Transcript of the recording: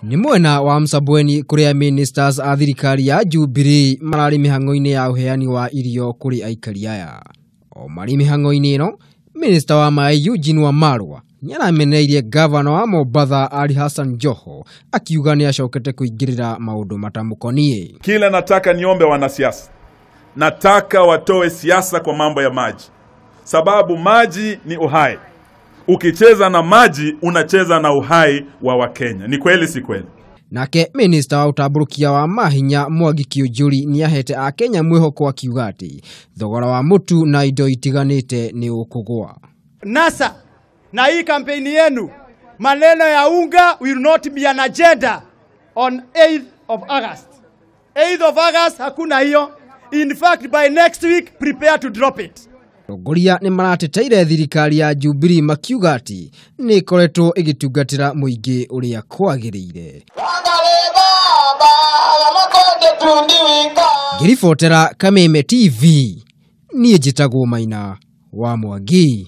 Nĩ mwena wa Msambweni kũrĩa ministers a thirikari ya Jubilee mararĩ mĩhang'o-inĩ ya ũheani wa irio kũrĩ aikari aya. O marĩ mĩhang'o-inĩ ĩno, Minister wa maĩ Eugene Wamalwa nĩaramenereirie gavana wa Mombatha Ali Hassan Joho akiuga nĩacokete kũingĩrĩra maũndũ matamũkoniĩ. Kila nataka niombe wanasiasa, nataka watoe siasa kwa mambo ya maji, sababu maji ni uhai. Ukicheza na maji unacheza na uhai wa Wakenya. Ni kweli si kweli? Nake minista wa ũtambũrũkia wa mahinya Mwangi Kiunjuri nĩahete akenya mwĩhoko akiuga atĩ thogora wa mũtu na indo itiganĩte nĩ ũkũgũa. NASA na hii kampeni yenu, maneno ya unga will not be an agenda on 8th of August. 8th of August hakuna hiyo. In fact, by next week prepare to drop it. Atongoria nĩ marateteire thirikari ya Jubilee makiuga atĩ nĩ ĩkoretwo ĩgĩtungatĩra mũingĩ ũrĩa kwagĩrĩire. Ngĩribotera Kameme TV, niĩ njĩtagwo Maina wa Mwangi.